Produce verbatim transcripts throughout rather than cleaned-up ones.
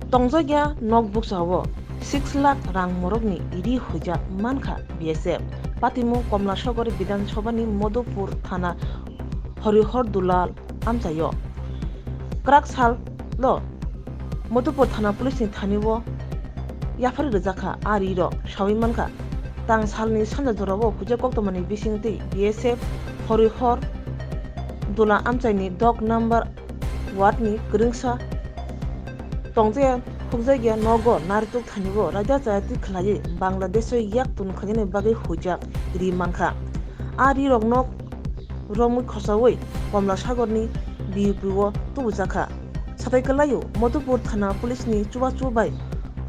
Tongjakya nok bukchao six lakh rang morokni ri huijak mankha B S F. Patimung Komlasogor Bidhan Sabhani Madhupur thana Horihor Dulal amchaio. Kwrak salo Madhupur thana police ni thani o yaphari rwjakha a ri rok sawi mankha. Tang salni sanja jorao huijak koktwmani bisingtwi B S F Horihor Dula amchaini dok number ward ni kwrwngsa tongjakya hukjakya nogo narituk thani o raida chaya twi khlaiwi Bangladesh o yak tun khlainani bagwi huijak ri mankha. A ri rok nok romwi khosawi Komlasogor ni B U P o tubujakha. Satai kwlaio Madhupur thana police ni chubachu bai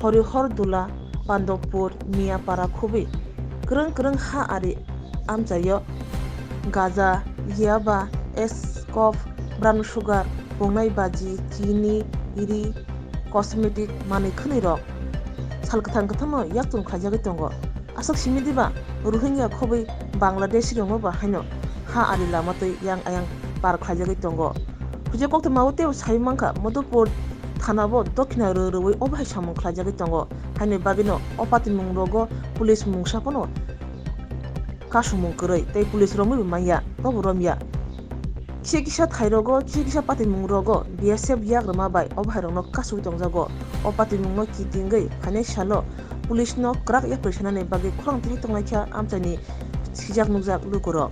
Horihor Dula, Pandopur, Miyapara khubwi kwrwng kwrwng ha ari amchaio gaja, yaba, S cough, brown sugar, pungnai baji, chini, ri, cosmetic manwi khwnwi rok sal kwthang kwthangno yak tun khlaijagwi tongo. Aswk simi diba Rohingya khobwi Bangladeshi rokno ba haino ha ari lama twi yang ayang par khlaijagwi tongo. Huijak koktwma o teibo sai mankha Madhupur thana bo dokhina rw rwwi obo hai samung khlaijagwi tongo. Haini bagwino o patimung rogo police mungsa phano kasumung kwrwi tei police romwi bo manya, bobo romya. Kisa kisa thai rogo, kisa kisa patimung rogo B S F yak rwma bai obo hai rokno kasugwi tongjago. O patimung no kitingwi phainai salo police no kwrak yapri sanani bagwi khorang twi tongnaikha amchaini sijak nukjak lukurok.